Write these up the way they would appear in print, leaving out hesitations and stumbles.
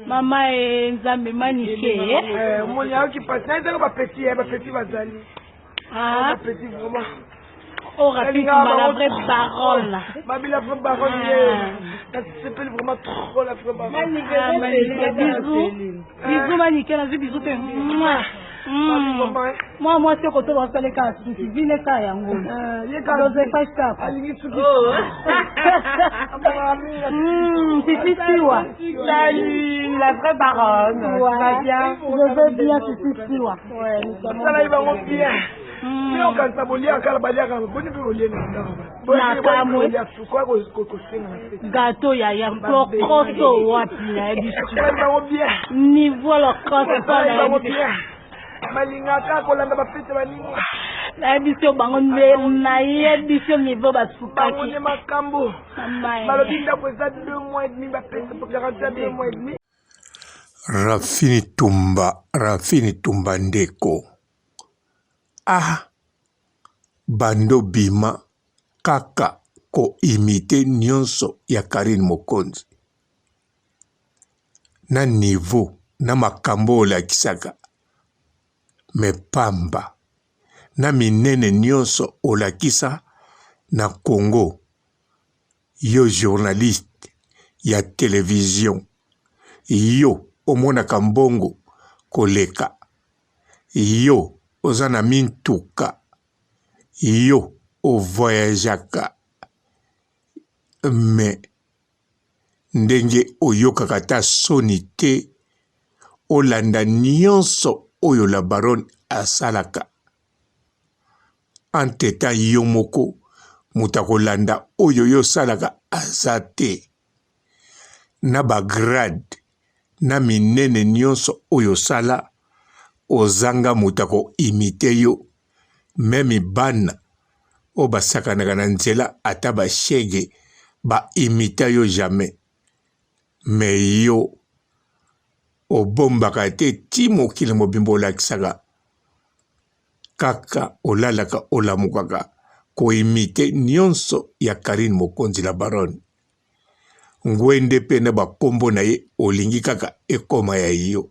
Mama e Nzambe manike. Eh, omoni ayoki pasi na ezaka bapeti ye bapeti bazali Ah, bapeti vraiment oh Rafiki la vraie baronne. Babi la vraie baronne ye nasepeli vraiment trop la vraie baronne. Ah, Manike, bisous. Bisous Manike, nazwi bisous te. Mouah. Mwa mwasi okoto basaleka suki vile ka yango. Josefa Shap. Alingi suki. Fifi Siwa. Salut, la vraie baronne. Ouais. Tu vas bien? Je vais bien, Fifi Siwa. Sala ye bango bien. Bino okanisa boliaka kala baliaka boni mpe bolie na ndako. Nakamwe. Sukoya kosenga na se. Gâteau yaya lokoso wapi nayebi Sala ye bango bien. niveau lokoso Sala ye bango nayebi bien. Balingaka kolanda bafete baninga. Nayebi so bango nde nayebi so niveau Bango basukaki. nde makambo. Mama Balobi ndako eza 2 mois et demi bapesa garantie ya 2 mois et demi. Rafini Tumba, Rafini Tumba ndeko. Ah, bando bima kaka ko imiter nionso ya Carine Mokonzi. Na niveau na makambo olakisaka mais pamba. Na minene nionso olakisa na Congo yo journaliste ya television yo omonaka mbongo koleka yo oza na mituka yo o voyageaka mais ndenge oyokaka ata soni te olanda nionso oyo la baronne asalaka entre temps yo moko moto akolanda oyo yo osalaka aza te na ba grade na minene nionso oyo osala ozanga moto ako imiter yo meme bana oyo basakanaka na nzela ata ba chegue ba imita yo jamais mais yo obombaka te ti mokili mobimba olakisaka kaka olalaka olamukaka ko imite nionso ya Carine Mokonzi la baronne ngwende pe na ba kombo na ye olingi kaka ekoma ya yo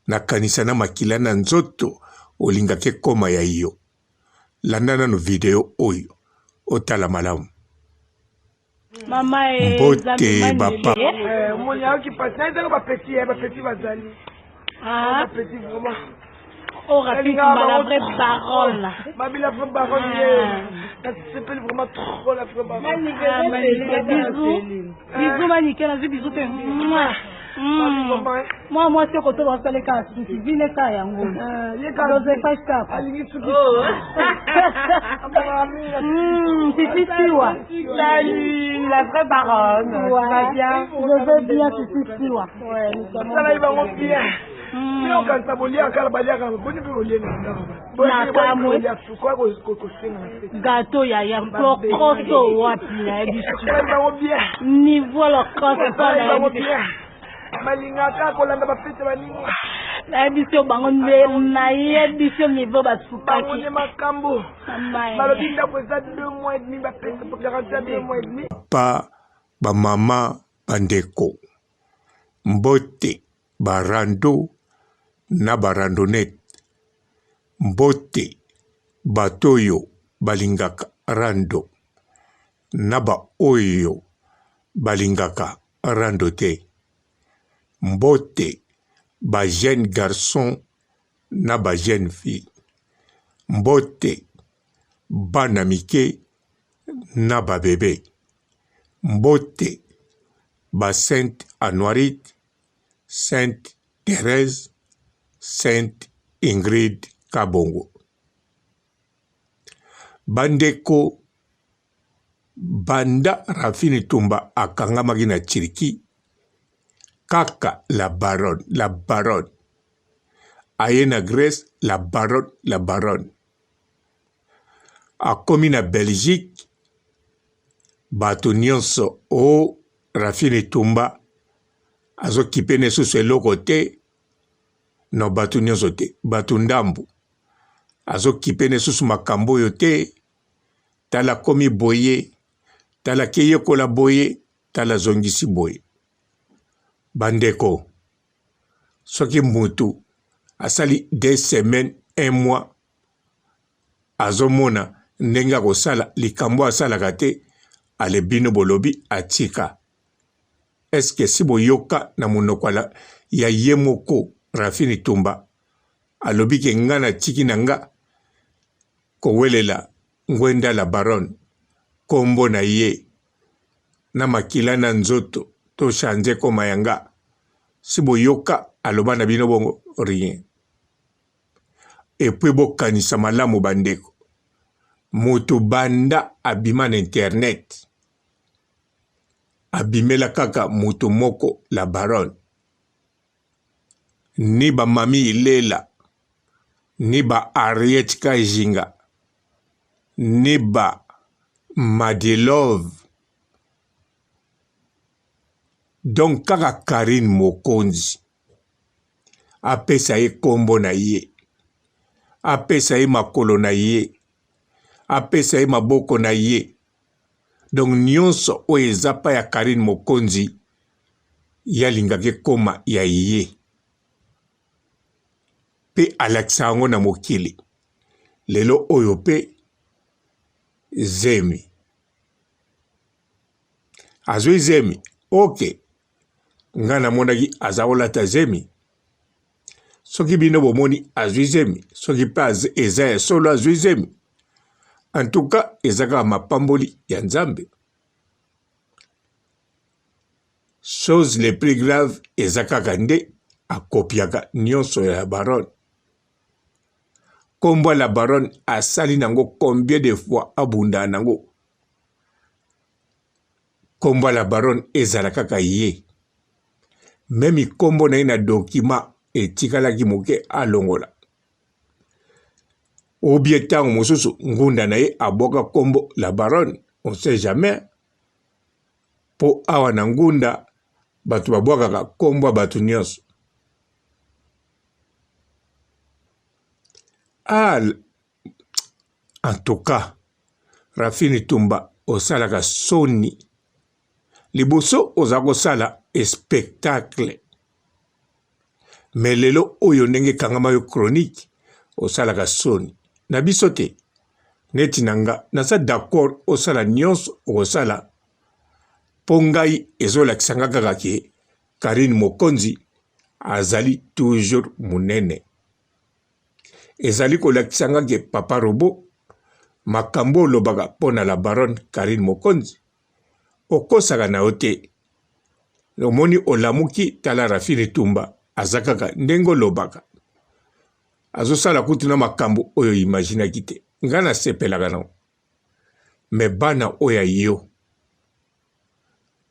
nakanisa na makila na nzoto olingaka ekoma ya yo landa nanu video oyo otala malamu. Mama e Mbote ba papa. Eh, omoni ayoki pasi na ezaka bapeti ye bapeti bazali Ah, bapeti vraiment oh Rafiki la vraie baronne. Babi la vraie baronne ye nasepeli vraiment trop la vraie baronne. Ah, Manike, bisous. Bisous Manike, nazwi bisous te. Mouah. Mwa mwasi okoto basaleka suki vile ka yango. Josefa Shap. Alingi suki. Fifi Siwa. Salut, la vraie baronne. Tu vas bien? Je vais bien, Fifi Siwa. Sala ye bango bien. Bino okanisa boliaka kala baliaka boni mpe bolie na ndako. Nakamwe. Sukoya kosenga na se. Gâteau yaya lokoso wapi nayebi Sala ye bango bien. niveau lokoso Sala ye bango nayebi bien. Balingaka kolanda bafete baninga. Nayebi so bango nde nayebi so niveau Bango basukaki. nde makambo. Mama Balobi ndako eza 2 mois et demi bapesa garantie ya 2 mois et demi. Papa, ba mama, ba ndeko, mbote ba rando na ba randonnette, mbote bato oyo balingaka rando na ba oyo balingaka rando te, mbote ba jeunes garçons na ba jeunes filles, mbote bana mike na ba bebe, mbote ba sainte Anuarite, sainte Therèse, sainte Ingrid Kabongo. Bandeko, banda Raphine Tumba akangamaki na Turquie, kaka la baronne, la baronne. Aye na Grèce, la baronne, la baronne. Akomi na Belgique, bato nyonso o oh, Raphine Tumba azokipe na lisusu eloko te no bato nyonso te bato ndambu azokipe na lisusu makambo oyo te tala akomi boye tala akeyekola boye tala azongisi boye. Bandeko, soki mutu asali deux semaines, un mois azomona ndenge akosala likambo asalaka te, ale bino bolobi atika. Est-ce que si boyoka na monoko ya ye moko Raphine Tumba alobi ke nga natiki na nga kowelela Ngwenda la baronne kombo na ye na makila na nzoto to change ekoma ya nga si boyoka aloba na bino bongo rien epuis bokanisa malamu bandeko mutu banda abima na internet abimela kaka mutu moko la baronne ni ba mami ilela ni ba Harriet Kajinga ni ba Madilove donc kaka Carine Mokonzi apesa ye kombo na ye apesa ye makolo na ye apesa ye maboko na ye donc nionso oyo eza pa ya Carine Mokonzi ye alingaka ekoma ya ye pe alakisa yango na mokili lelo oyo pe zemi azwi zemi ok nga namonaki aza kolata zemi soki bino bomoni azwi zemi soki pe eza ya solo azwi zemi en tout cas eza kaka mapamboli ya nzambe Chose le plus grave eza kaka nde akopiaka nionso ya la baronne. Kombo ya la baronne asali nango combien de fois abunda nango. Kombo ya la baronne ezala kaka ye. Meme kombo na ye na document etikalaki moke alongola. Ou bien tango mosusu ngunda na ye abwaka kombo la baronne, on sait jamais. Po awa na ngunda bato babwakaka kombo ya bato nyonso. Ah, en tout cas, Raphine Tumba osalaka soni. Liboso oza kosala spectacle. Mais lelo oyo ndenge ekangama yo chronique osalaka soni na biso te neti na nga naza d'accord osala nionso okosala po ngai ezolakisa nga kaka ke Carine Mokonzi azali toujours munene ezali kolakisa nga ke papa robot makambo olobaka po na la baronne Carine Mokonzi okosaka na yo te Omoni olamuki tala Raphine Tumba aza kaka ndenge olobaka azosala kutu na makambo oyo imaginaki te nga nasepelaka nango me bana oyo ya yo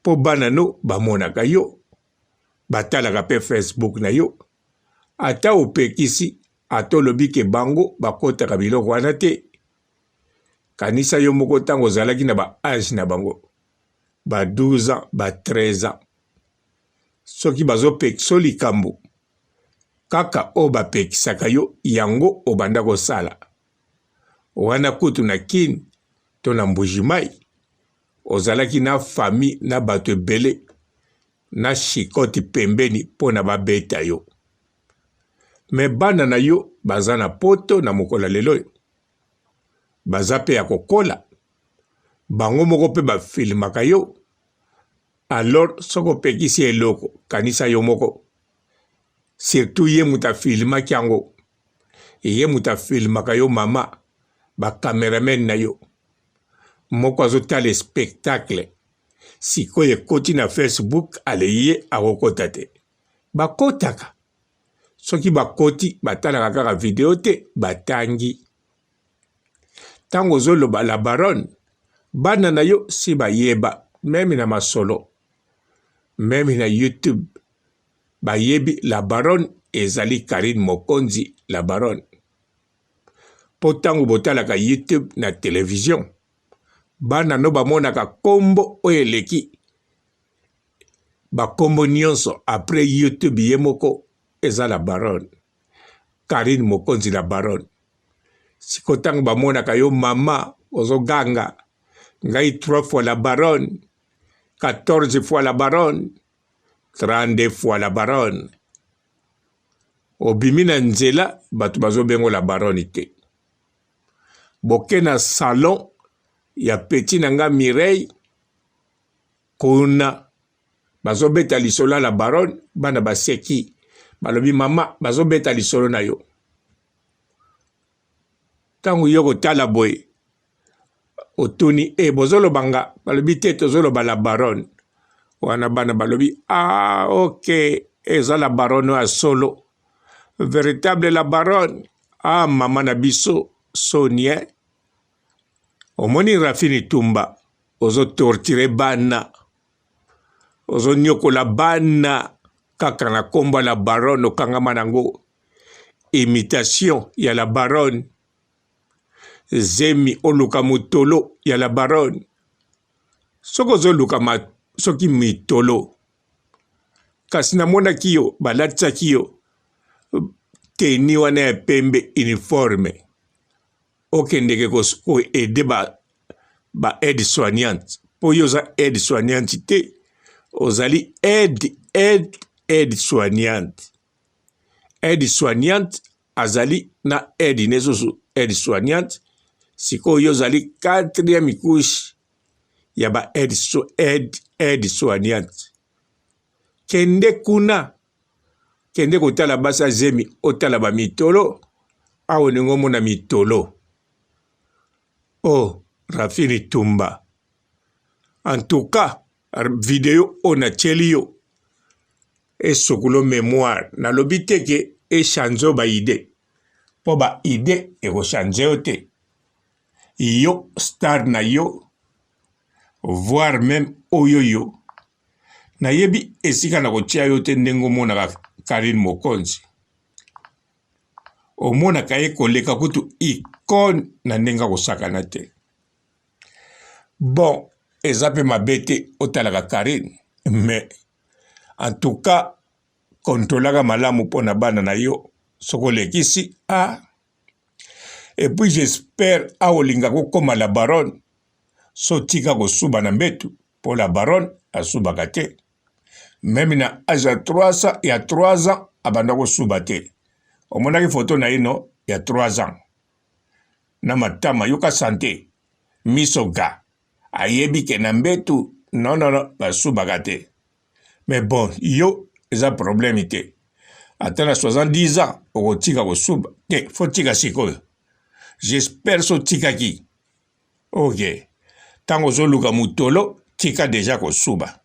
po bana no bamonaka yo batalaka pe Facebook na yo ata opekisi ata olobi ke bango bakotaka biloko wana te kanisa yo moko ntango ozalaki na ba age na bango ba 12 ans ba 13 ans soki bazopekiso likambo kaka oyo bapekisaka yo yango obanda kosala wana kutu na kin to na mbujimai ozalaki na famille na bato ebele na chicote pembeni mpo na babeta yo me bana na yo baza na poto na mokolo ya lelo oyo baza mpe ya kokola bango moko mpe ba filmaka yo alors soki opekisi eloko kanisa yo moko surtout ye moto afilmaki yango ye moto afilmaka yo mama ba cameraman na yo moko azotala spectacle sikoyo ekoti na facebook ale ye akokota te bakotaka soki bakoti batalaka kaka video te batangi Tango ozo loba la baronne bana na yo si ba yeba meme na masolo meme na youtube ba yebi la baronne ezali Carine Mokonzi la baronne po tango botalaka youtube na television bana no bamonaka kombo oyo eleki ba kombo nionso après youtube ye moko eza la baronne Carine Mokonzi la baronne siko ntango bamonaka yo mama ozoganga ngai 3 fois la baronne 14 fois la baronne. 32 fois la baronne. Obimi na nzela bato bazobengo la baronne te. Boke na salon ya petit na nga Mireille kuna bazobeta lisolo ya la baronne, bana baseki balobi mama bazobeta lisolo na yo. Ntango yo kotala boye otuni e bozoloba nga? Balobi te, tozoloba la baronne. Wana bana balobi ah ok, eza la baronne ya solo, veritable la baronne. Ah mama na biso sonie, omoni Rafini Tumba ozo torturer bana, ozo niokola bana kaka na kombo ya la baronne, okangama nango imitation ya la baronne, zemi oluka motolo ya la baronne. Soki ozoluka ma, soki mitolo, kasi namonaki yo balatisaki yo teni wana ya pembe uniforme, okendeke koaide ba, ba aide soignante, mpo yo oza aide soignante te, ozali aide aide aide soignante. Aide soignante azali na aide ne susu aide soignante. Sikoyo yo ozali quatrième couche ya ba aide, so, aide, aide soignante. Kende kuna, kende kotala basi ya zemi, otala ba mitolo, awa olingi omona mitolo. Oh, Rafini Tumba. En tout cas, video oyo natieli yo esokulo memoire. Nalobi te ke echange yo ba idee, mpo ba idee ekochange yo te. Yo star na yo, voire meme oyo yo nayebi esika na kotia yo te, ndenge omonaka Carine Mokonzi, omonaka ye koleka kutu icone na ndenge akosakana te. Bon, eza pe mabe te otalaka Carine, mais en tout cas controlaka malamu pona bana na yo, soki olekisi ah. Et puis j'espère awa olingaka okoma la baronne, so tika kosuba na mbetu, po la baronne asubaka te. Meme na age ya 3 ya 3 ans abanda kosuba te. Omonaki photo na ye no ya 3 ans. Na matama yoka sante miso ga ayebi ke na mbetu non non non basubaka te. Mais bon yo eza problème te. Ata na 70 ans okotika kosuba te, faut tika sikoyo. J'espère so tikaki. Ok. Tango ozoluka mutolo tika deja kosuba.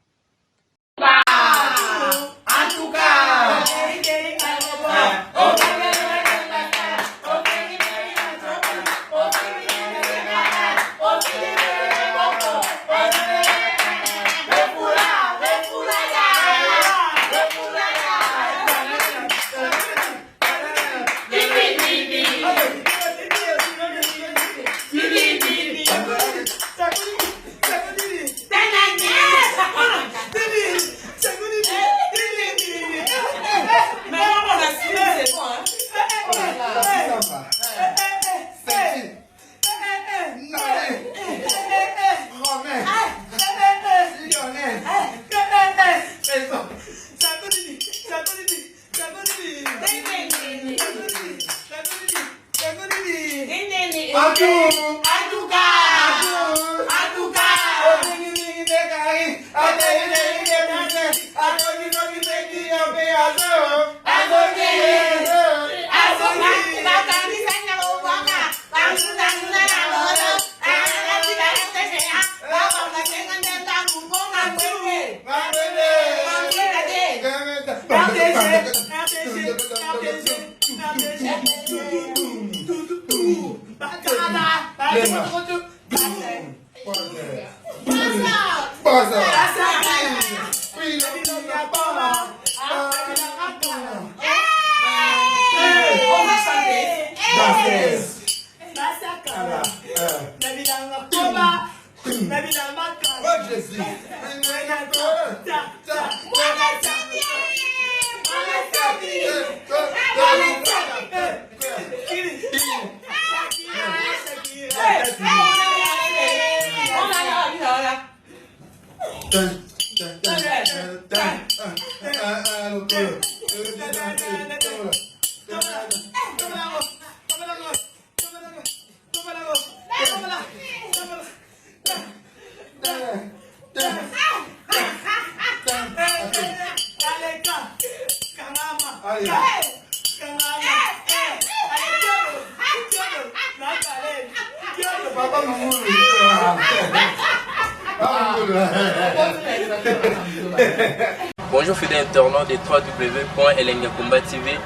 Bonjour fidèles internautes de www.elengakomba TV.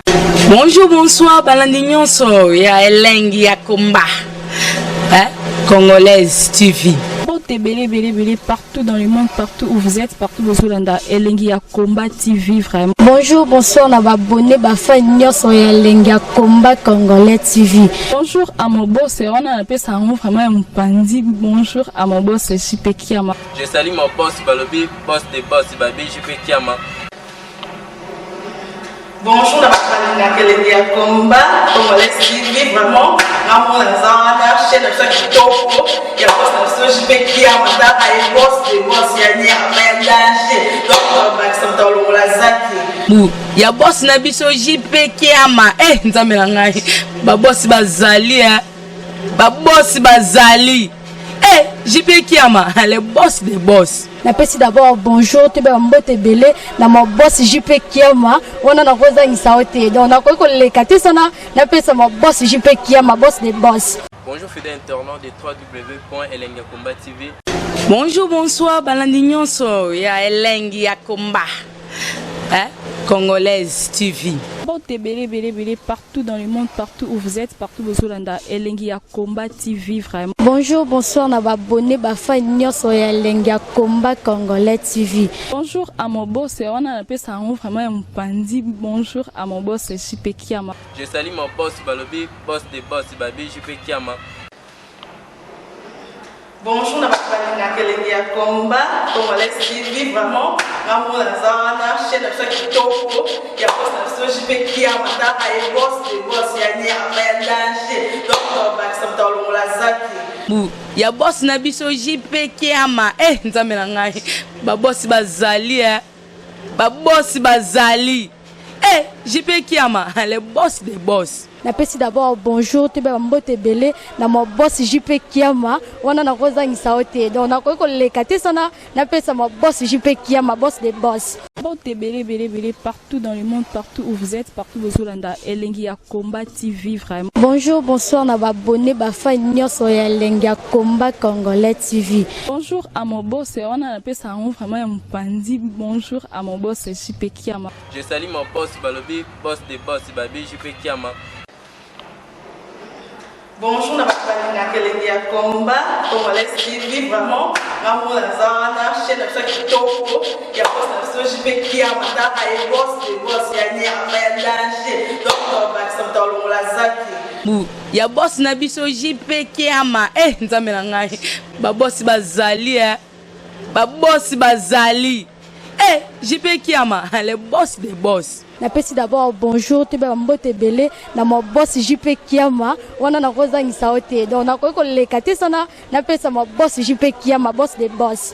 Bonjour, bonsoir, balandi nyonso ya elengi ya komba. Hein? Congolaise TV. Mbote ebele ebele ebele partout dans le monde, partout où vous êtes, partout bozolanda elengi ya combat TV vraiment. Bonjour, bonsoir na ba abonné ba fan nyonso ya elengi ya combat congolais TV. Bonjour à mon boss, wana napesa yango vraiment ya mopanzi. Bonjour à mon boss JP Kiama. Je salue mon boss Balobi, boss des boss Babi JP Kiama. Bonjour na bato balingaka elengi ya combat congolais TV vraiment ngamona naza wana chaîne na biso ya kitoko ya boss na biso JP Kiama tala ye boss de boss ya nyama ya danger donc bakisa moto alongola zaki Bu ya boss na biso JP Kiama eh nzambe na ngai ba boss bazali eh ba boss bazali eh JP Kiama le boss des boss. Napesi d'abord bonjour toyeba mbote ebele na ma boss JP Kiama wana nakozangisa yo te donc nakoki koleka te sana napesa ma boss JP Kiama boss des boss. Bonjour fidèles internautes de www.elengakomba TV. Bonjour, bonsoir, balandi nyonso ya elengi ya komba. Hein? Congolaise TV. Mbote ebele ebele ebele partout dans le monde, partout où vous êtes, partout bozolanda elengi ya combat TV vraiment. Bonjour, bonsoir na ba abonné ba fan nyonso ya elengi ya combat congolais TV. Bonjour à mon boss, wana napesa yango vraiment ya mopanzi. Bonjour à mon boss JP Kiama. Je salue mon boss Balobi, boss des boss Babi JP Kiama. Bonjour na bato balingaka elengi ya combat congolais TV vraiment ngamona naza wana chaîne na biso ya kitoko ya boss na biso JP Kiama tala ye boss de boss ya nyama ya danger donc bakisa moto alongola zaki. Bu ya boss na biso JP Kiama eh nzambe na ngai ba boss bazali eh ba boss bazali eh JP Kiama le boss des boss. Napesi d'abord bonjour toyeba mbote ebele na ma boss JP Kiama wana nakozangisa yo te donc nakoki koleka te sana napesa ma boss JP Kiama boss des boss. Mbote ebele ebele ebele partout dans le monde, partout où vous êtes, partout bozolanda elengi ya combat TV vraiment. Bonjour, bonsoir na ba abonné ba fan nyonso ya elengi ya combat congolais TV. Bonjour à mon boss, wana napesa yango vraiment ya mopanzi. Bonjour à mon boss JP Kiama. Je salue mon boss Balobi, boss des boss Babi JP Kiama. Bonjour na bato balingaka elengi ya combat congolais TV vraiment ngamona naza wana chaîne na biso ya kitoko ya boss na biso JP Kiama tala ye boss de boss ya nyama ya danger donc bakisa moto alongola zaki. Bu ya boss na biso JP Kiama eh nzambe na ngai ba boss bazali eh ba boss bazali eh JP Kiama le boss des boss. Napesi d'abord bonjour toyeba mbote ebele na ma boss JP Kiama wana nakozangisa yo te donc nakoki koleka te sana napesa ma boss JP Kiama boss des boss.